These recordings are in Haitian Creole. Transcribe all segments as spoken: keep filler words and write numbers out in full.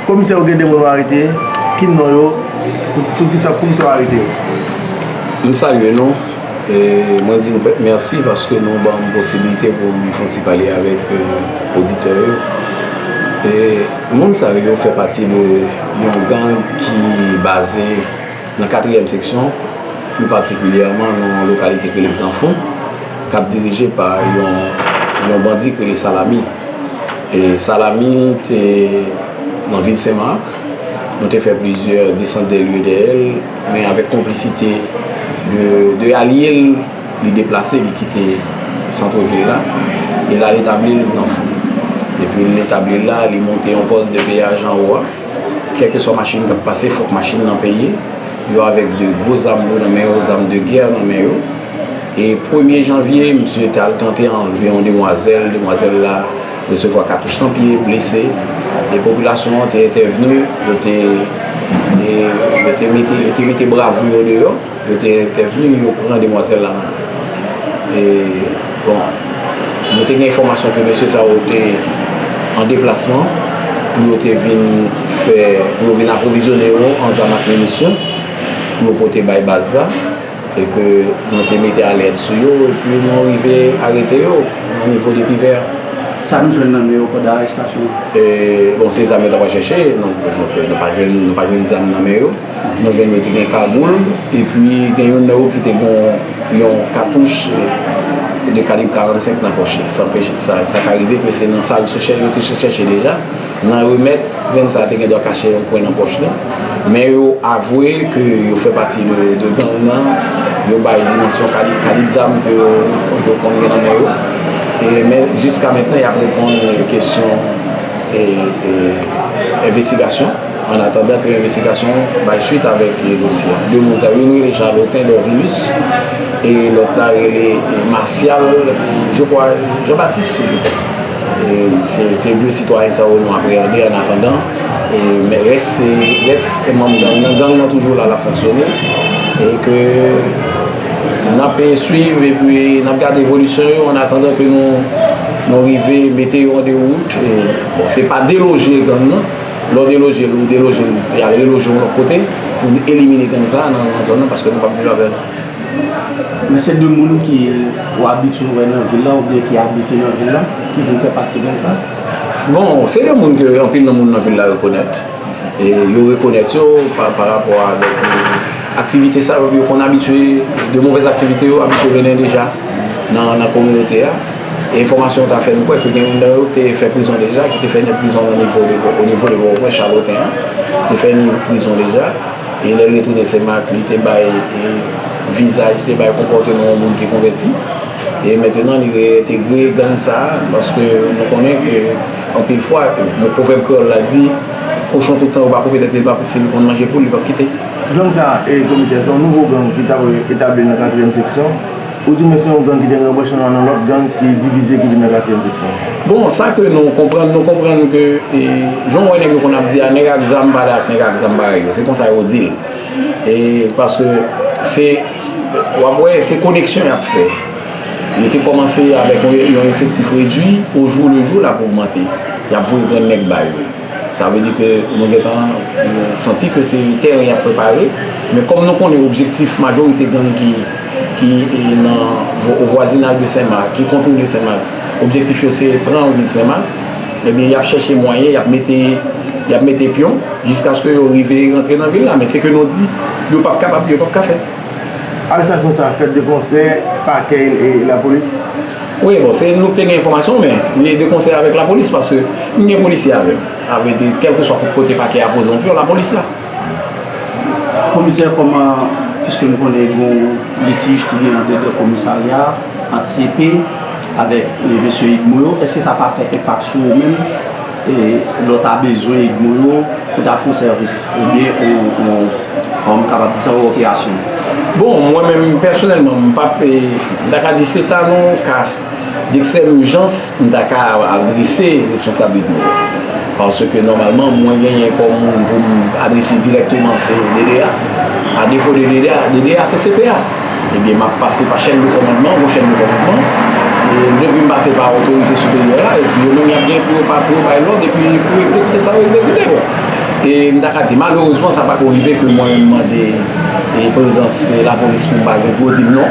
Komisè, ou gen de moun ou arete, ki non yo, sou kisa, poukisa ou arete yo? M salye nou, e mwen di nou mèsi paske nou ban m posibilite pou m fè yon ti pale avèk, e, oditè yo. E moun sa yo fè pati de yon gang ki baze nan katriyèm seksyon, pli patikilyèman nan yon lokalite ki rele Gran Fon, k ap dirije pa yon, yon bandi ki rele Salami. E Salami te nan vil Senmak, nou te fè plizyè desant de lye dèyè l, men avèk konplisite de, de alye l, li deplase, li kite santvil la, e l al etabli l Gran Fon. Epi l etabli l la, li monte yon pòs de peyaj anwo a. Kèlkeswa machin k ap pase, fòk machin nan peye. Yo avèk de gwo zam lou nan men yo, zam de gè nan men yo. E premye janvye, misye t al tante anlve yon demwazèl. Demwazèl la resevwa katouch nan pye, blese. E popilasyon an te entèvni, yo te, e, yo te mete, yo te mete bravou yo deyò. Yo te entèvni, yo pran demwazèl la nan men. E, bon, nou te gen enfòmasyon ke mesye sa yo te an deplasman pou yo te vin fè, pou yo vin apwovizyone yo an zam ak minisyon pou yo pote bay baz la, e ke nou te mete alèt sou yo, epi nou rive arete yo nan nivo de Pivè. Sa nou jwenn nan men yo pandan arestasyon an? E, bon, se zam yo t ap chèche, nou, nou, nou pa jwenn, nou pa jwenn zam nan men yo. Nou jwenn yo te gen kagoul, epi gen youn nan yo ki te gen yon katouch, e, de kalib karannsenk nan pòch li. Sa anpeche, sa, sa ka rive ke se nan sa l te chè-, yo te chèche deja. Nan remèt, grenn sa a te gen dwa kache yon kwen nan pòch li. Men yo avwe ke yo fè pati de, de gang nan. Yo bay dimansyon kalib, kalib zam ke yo, yo konn gen nan men yo. E, men jiska mentnan, y ap reponn kesyon, e, e, envestigasyon. An atandan ke envestigasyon bay swit avèk, e, dosye a. De moun sa yo, youn rele Charlotin Dorvilus, e lòt la rele, e, Martial, je crois, Jean-Baptiste, si je me trompe. E se, se de sitwayen sa yo nou apreyande an atandan. E, men rès, se, rès se manm gang nan. Gang nan toujou la, l ap fonksyone. E ke n ap, e, swiv epi n ap gade evolisyon yo an atandan ke nou, nou rive mete yo an dewout. E, bon, se pa deloje gang nan. Lè w deloje l, ou deloje l, y al reloje yon lòt kote pou n elimine gang sa a nan, nan zòn nan, paske nou p ap viv avè l. Men se de moun ki ou abitye wè nan vil la, oubyen ki abite nan vil la, ki vin fè pati gang sa? Bon, se de moun ke anpil nan moun nan vil la rekonèt. E yo rekonèt yo pa, pa rapò avèk, e, aktivite sa yo, yo konn abitye, de movèz aktivite yo abitye mennen deja nan, nan kominote a. E enfòmasyon yo ta fè n kwè ke gen youn nan yo te fè prizon deja, ki te fè nèf prizon nan nivo de, o nivo de Pòtoprens, Chaloten an, te fè nèf prizon deja. E lè l retounen Senmak, li te bay, e, vizaj, li te bay konpòteman yon moun ki konvèti. E mentnan, li reyentegre gang sa a, paske nou konnen ke, anpil fwa, bon, pwovèb kreyòl la di, kochon tout tan ou pa koupe tèt li, li pa, si li konn manje poul, li p ap kite. Gang sa a, e, komisè, se yon nouvo gang ki t ap etabli nan katriyèm seksyon. Ou di mwen se yon gang ki te gen branchman nan lòt gang ki divize ki vin nan katriyèm seksyon. Bon, sa ke nou konprann, nou konprann ke, e, jan w wè nèg yo konn ap di a, nèg ak zam pa la ak nèg ak zam parèy yo. Se konsa yo di l. E paske se, w ap wè, se koneksyon y ap fè. Yo te kòmanse avèk yon, yon efektif redui, au jour le jour, l ap ogmante. Y ap voye grenn nèg ba yo. Sa vle di ke nou gentan, e, santi ke se teren y ap prepare. Men kòm nou konnen objektif majorite gang ki, ki, e, nan vo-, au voisinage de Senmak, ki kontwole Senmak, objektif yo se pran vil Senmak, ebyen, y ap chèche mwayen, y ap mete, y ap mete pyon jiskaske yo rive rantre nan vil la. Men se ke nou di, yo p ap kapab, yo p ap ka fèt. Arestasyon sa a fèt de konsè pakè e lapolis? Wi, bon, se nou ki te gen enfòmasyon, men li de konsè avèk lapolis, paske m gen polisye avè m. Sa vle di, kèlkeswa kote pakè a poze yon pyon, lapolis la. Komisè, kòman, piske nou konnen gen yon litij ki gen ant de komisarya, ant C P avèk, e, mesye Edmo yo, èske sa pa fè enpak sou ou menm? E lè w ta bezwen Edmo yo pou ta fè yon sèvis, oubyen yon, yon, kòman m kapab di sa, yon operasyon? Bon, mwen menm, pèsonèlman, m p ap, e, m ta ka di se ta nan yon ka d'ekstrèm ijans, m ta ka adrese responsab Edmo yo. Paske nòmalman, mwen genyen kòm moun pou m adrese dirèkteman, se D D A. Adefo de D D A, D D A se C P A. Ebyen, m ap pase pa chèn de kòmandman, yon chèn de kòmandman. E depi m pase pa otorite siperyè la, epi yo menm y ap gen pou yo pa, pou yo bay lòd, epi pou yo egzekite sa yo egzekite. Bon, E m ta ka di, malerezman, sa pako rive ke mwen menm mande e prezans e lapolis pou m pa jwenn, pou yo di m non.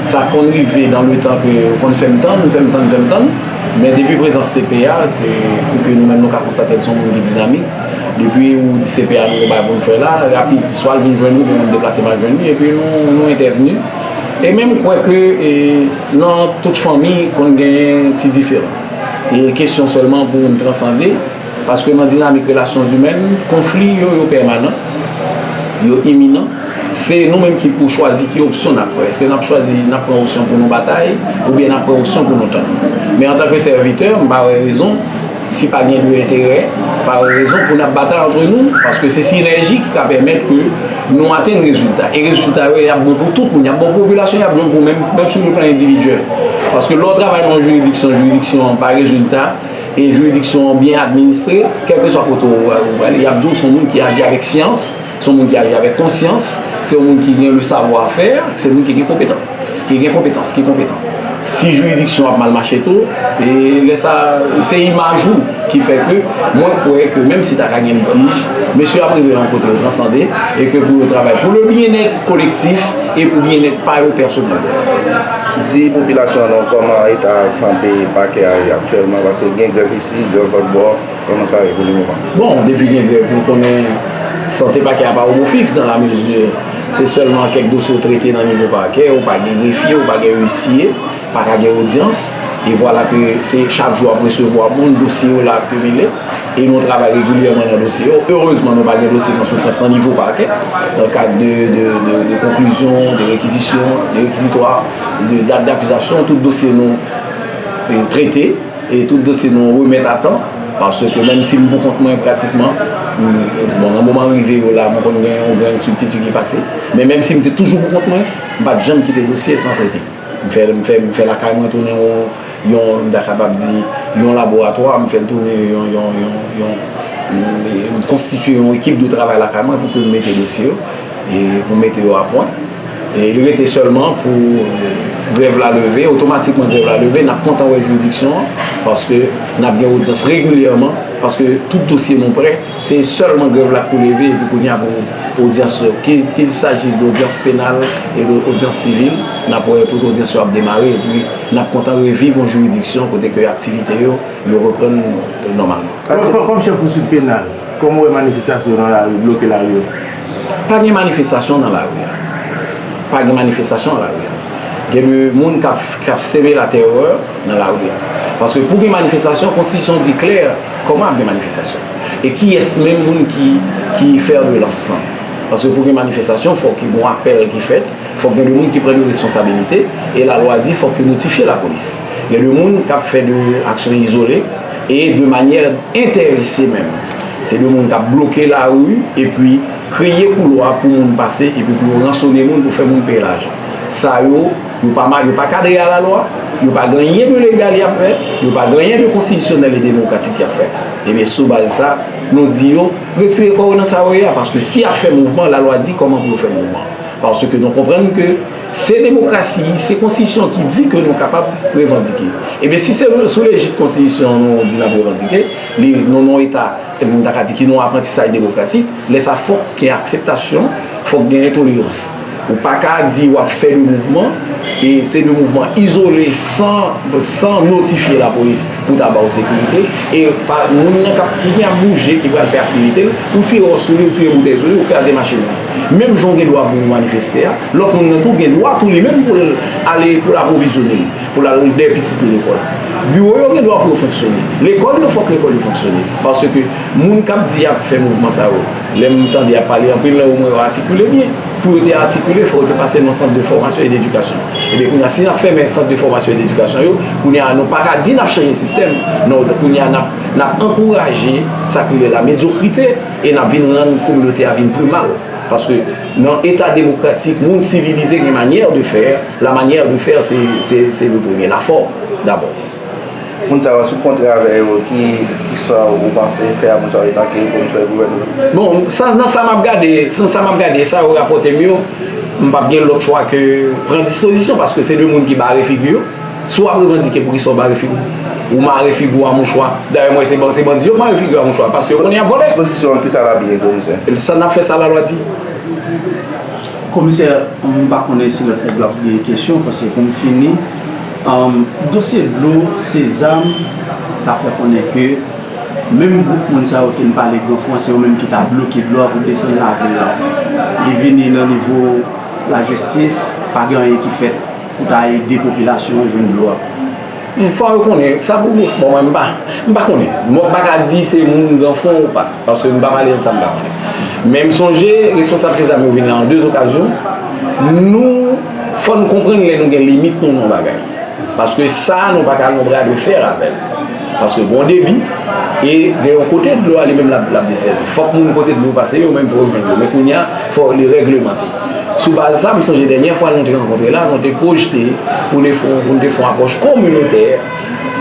Sa konn rive dans le temps ke yo konn fè m tann, fè m tann, fè m tann. Men depi prezans C P A, se pou ke nou menm nou ka konstate l se yon moun ki dinamik. Depi ou di C P A nou gen bagay pou nou fè la, rapid, swa l vin jwenn ou, oubyen nou deplase m al jwenn li, epi nou, nou entèvni. E menm kwè ke e, nan tout fanmi, konn genyen ti diferan. E kesyon sèlman pou n transande, paske nan dinamik relasyon imèn, konfli yo, yo pèmanan, yo iminan. Se nou menm ki pou chwazi ki opsyon n ap pran. Èske n ap chwazi, n ap pran opsyon pou nou batay, oubyen n ap pran opsyon pou nou tann? Men antanke sèvitè, m pa wè rezon, si pa gen de enterè, pa wè rezon pou n ap batay antre nou, paske se sinèji ki ka pèmèt ke nou atenn rezilta. E rezilta yo, y ap bon pou tout moun, y ap bon pou popilasyon, y ap bon pou menm, menm sou le plan endividyèl. Paske lè w travay nan yon jiridiksyon, jiridiksyon an pa rezilta, e jiridiksyon an byen administre, kèlkeswa kote w ou prale, y ap di w se yon moun ki aji avèk syans, se yon moun ki aji avèk konsyans, se yon moun ki gen le savoir faire, se yon moun ki gen konpetan, ki gen konpetans, ki konpetan. Si jiridiksyon ap mal mache tou, e lè sa, se imaj ou ki fè ke mwen kwè ke menm si ta ka gen litij, mesye ap rive yon kote yo transande e ke pou yo travay pou le byenèt kolektif e pou byenèt pa yo pèsonèl. Di popilasyon an non kòman eta sante pakè a ye aktyèlman, paske gen grèv isi, grèv lòt bò, kòman sa ye pou le moman? Bon, depi gen grèv, nou konnen sante pakè a pa obo fiks, dans la mesure se sèlman kèk dosye w trete nan nivo pakè, ou pa gen grefye, ou pa gen isye, pa ka gen odyans, e vwala ke se chak jou ap resevwa moun, dosye yo la akimile, e nou travay regilyèman nan dosye yo. Erezman, nou pa gen dosye k an soufrans nan nivo pakè, dans le cadre de, de, de, de konklisyon, de rekizisyon, de rekizitwa, de dat dakizasyon, tout dosye nou e, trete, e tout dosye nou remèt a tan, paske menm si m pou kont mwen pratikman, m, bon, nan moman rive yo la, mwen konn gen yon grenn sibtiti ki pase, men menm si m te toujou pou kont mwen, m pa t janm kite dosye san trete. M fè, m fè, m fè lakay mwen tounen yon, yon, m ta kapab di, yon laboratwa, m fè l tounen yon, yon, yon, yon, m, m konstitye yon ekip de travay lakay mwen pou ke m mete dosye yo, e pou mete yo a pwen. E li rete sèlman pou, e, grèv la leve, otomatikman grèv la leve, n ap kontan wè jiridiksyon an, paske n ap gen odyans regilyèman, paske tout dosye nou prè, se sèlman grèv la k pou leve, epi kounye a pou odyans yo, ki, qu'il s'agisse de odyans penal e de odyans sivil, n ap wè tout odyans yo ap demare, epi n ap kontan reviv yon jiridiksyon kote ke aktivite yo, yo reprann nòmalman. Kòm, kòm, kòm chèf pouswit penal, kòman w wè manifestasyon yo nan lari, bloke lari yo? Pa gen manifestasyon nan lari a. Pa gen manifestasyon nan lari a. Gen de moun k ap, k ap seme latèrè nan lari a. Paske pou gen manifestasyon, konstitisyon di klè kòman ap gen manifestasyon. E kiyès menm moun ki, ki fè de lans lan? Paske pou gen manifestasyon, fòk gen yon apèl ki fèt, fòk gen de moun ki pran de responsabilite, e lalwa di fòk yo notifye lapolis. Gen de moun k ap fè de aksyon izole e de manyè enterese menm. Se de moun k ap bloke lari epi kreye koulwa pou moun pase epi pou yo ransone moun pou fè moun peye lajan. Sa yo, yo pa ma-, yo pa kadre a lalwa, yo pa gen anyen de legal y ap fè, yo pa gen anyen de konstitisyonèl e demokratik y ap fè. Ebyen, sou baz sa, nou di yo, retire kò yo nan sa yo ye a, paske si y ap fè mouvman, lalwa di kòman pou yo fè mouvman. Paske nou konprann ke se demokrasi, se konstitisyon ki di ke nou kapab revandike. Ebyen, si se sou lejid konstitisyon nou di n ap revandike, li, nou nan yon eta, nou ta ka di ki nan yon aprantisaj demokratik, lè sa fòk gen akseptasyon, fòk gen tolerans. Ou pa ka di w ap fè de mouvman, e se de mouvman izole, san, san notifye lapolis pou ta ba w sekirite, e pa, moun nan k ap, ki gen ap bouje, ki pral fè aktivite l, ou tire wòch sou li, ou tire boutèy sou li, ou kraze machin li. Menm jan w gen dwa pou w manifeste a, lòt moun nan tou gen dwa tou li menm pou l ale, pou l apwovizyone li, pou l al dèyè pitit li lekòl. Biwo yo gen dwa pou yo fonksyone. Lekòl yo, fòk lekòl yo fonksyone. Paske moun k ap di y ap fè mouvman sa yo, lè m tande y ap pale, anpil nan yo mwen yo atikile byen. Pou yo te atikile, fò yo te pase nan sant de fòmasyon e dedikasyon. Ebyen, kounye a, si n ap fèmen sant de fòmasyon e dedikasyon yo, kounye a, nou pa ka di n ap chanje sistèm. Non, kounye a, n ap, n ap ankouraje sa k rele la medyokrite e n ap vin rann kominote a vin pi mal. Paske nan eta demokratik, moun sivilize gen manyè de fè. La manyè de fè, se, se, se le premye, la fòm, dabò. Moun sa yo, si w kontre avè yo, ki, ki sa ou panse fè a moun sa yo, etanke komisè gouvènman? Bon, sa, nan sa m ap gade, nan sa m ap gade, sa yo rapòte m yo, m p ap gen lòt chwa ke pran dispozisyon, paske se de moun ki bare figi yo. Si w ap revandike, poukisa w bare figi w? Ou mare figi w a mouchwa. Dayè, mwen, se ban-, se bandi yo mare figi yo a mouchwa, paske yo konnen y ap vòlè. Dispozisyon an, kisa l ap ye, komisè? Sa n ap fè sa lalwa di. Komisè, m pa konnen si lòt nèg yo ap gen kesyon, paske pou m fini, um, dosye dlo, Sezam ta fè konnen ke menm gwoup moun sa yo ke n pale gran fran, se yo menm ki ta bloke dlo a pou desann lavil la. Li vini nan nivo lajistis, pa gen anyen ki fèt pou ta ede popilasyon an jwenn dlo a. Men fò yo konnen, sa pou bon, mwen m pa, m pa konnen. Mwen m pa ka di se moun gran fran ou pa, paske m pa pale de sa m pa konnen. Men m sonje, responsab Sezam yo vin la an de okazyon. Nou, fò n konprann lè nou gen limit nou nan bagay. Paske sa, nou pa ka nan bra de fè avè l. Paske gon debi, e gen yon kote dlo a li menm l ap, l ap desèvi. Fòk moun kote dlo pase yo menm pou yo jwenn dlo. Men kounye a, fò li règlemante. Sou baz sa, m sonje dènyè fwa nou te rankontre la, nou te pwojte pou n te fè, pou n te fè yon apwòch kominotè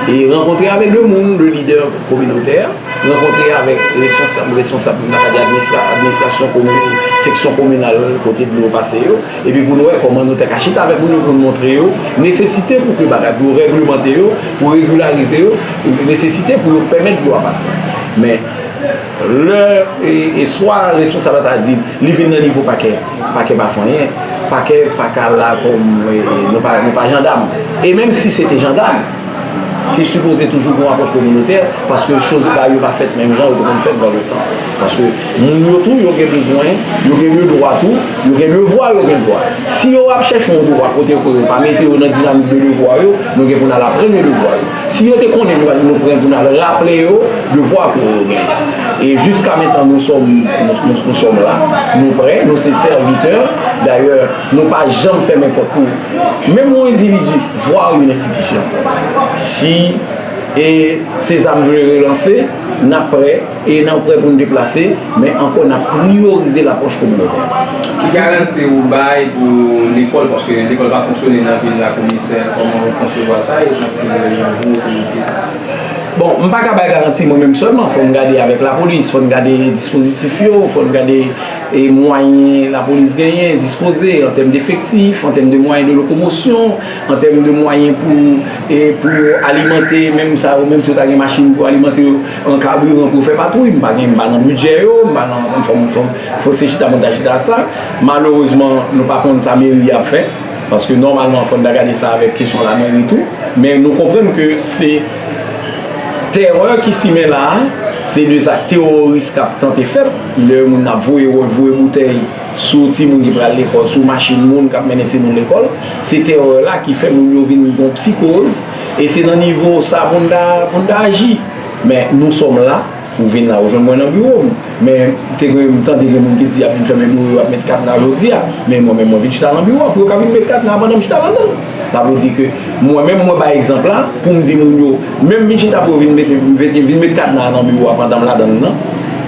e rankontre avèk de moun, de lidè kominotè, rankontre avèk responsab, responsab, m ta ka di administra-, administrasyon komin, seksyon kominal kote dlo pase yo, epi pou nou wè kòman nou te ka chita avèk moun yo pou n montre yo nesesite pou ke bagay, pou yo règlemante yo, pou regilarize yo, nesesite pou yo pèmèt dlo a pase. Men, lè, e, e swa responsab la ta di, li vin nan nivo pakè, pakè pa fè anyen, pakè pa ka la kòm, e, e, nou pa, nou pa jandam. E menm si se te jandam, te sipoze toujou gen yon apwòch kominotè, paske choz bagay yo pa fèt menm jan yo te konn fèt dans le temps. Paske moun yo tou, yo gen bezwen, yo gen de dwa tou, yo gen devwa, yo gen dwa. Si yo ap chèche yon devwa kote ke yo pa mete yo nan dinamik de devwa yo, nou gen pou n al aprann yo devwa yo. Si yo te konnen nou, nou pran pou n al raple yo devwa ke yo genyen. E jiska mentnan, nous sommes, nous, nous, nous sommes là, nou prè, nou se sèvitè. Dayè, nou pa janm fèmen pòt pou menm yon endividi, vwa yon enstitisyon. Si e Sezam vle relanse, n ap prè e n ap prè pou n deplase, men ankò n ap priyorize lapwòch kominotè. Ki garanti ou bay pou lekòl, paske lekòl pa fonksyone nan vil la, komisè, kòman ou konsevwa sa e kòman pou yon bon otorite? Bon, m pa ka bay garanti mwen menm sèlman, fò m gade avèk lapolis, fò n gade dispozitif yo, fò n gade e mwayen lapolis genyen, dispoze, an tèm defektif, an tèm de mwayen de lokomosyon, an tèm de mwayen pou, e pou alimante, menm sa yo, menm si yo ta gen machin pou alimante yo an kabiran pou yo fè patwouy, m pa gen, m pa nan bidjè yo, m pa nan, fò, fò, fò se chita pou n ta chita sa. Malerezman, nou pa konn sa meri a ap fè, paske nòmalman, fò n ta gade sa avèk kesyon lameri tou, men nou konprann ke se tèrè ki simen la a, se de zak teworis k ap tante fèt, lè moun ap voye wòch, voye boutèy sou timoun ki pral lekòl, sou machin moun k ap mennen timoun lekòl. Se tèrè la ki fè moun yo vin gon psikoz, e se nan nivo sa pou n ta, pou n ta aji. Men nou sòm la, ou vin la, ou jwenn mwen nan biwo m. Men te gen, m tande gen moun ki di y ap vin fèmen biwo yo, y ap met kadna jodi a. Men mwen menm, mwen vin chita nan biwo a pou yo ka vin met kadna a pandan m chita ladan l. Sa vle di ke mwen menm, mwen bay egzanp la pou m di moun yo, menm vin chita pou yo vin mete, vin, vin met kadna a nan biwo a pandan m ladan l nan.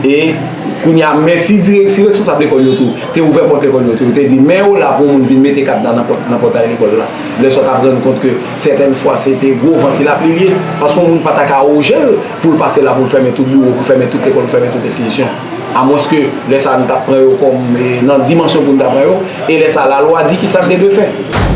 E kounye a, men si dirè, si responsab lekòl yo tou te ouvè pòt lekòl yo tou, yo te di, men yo la pou moun vin mete kadna nan pòt, nan pòtay lekòl la. Lè sa w t ap rann kont ke sètèn fwa se te gwo vantilapli l ye, paske yon moun pa ta ka awoje l pou l pase la pou l fèmen tout biwo, pou l fèmen tout lekòl, pou l fèmen tout enstitisyon. Amwenske lè sa a nou t ap pran yo kòm, e, nan dimansyon pou n ta pran yo, e lè sa a lalwa di kisa n te dwe fè.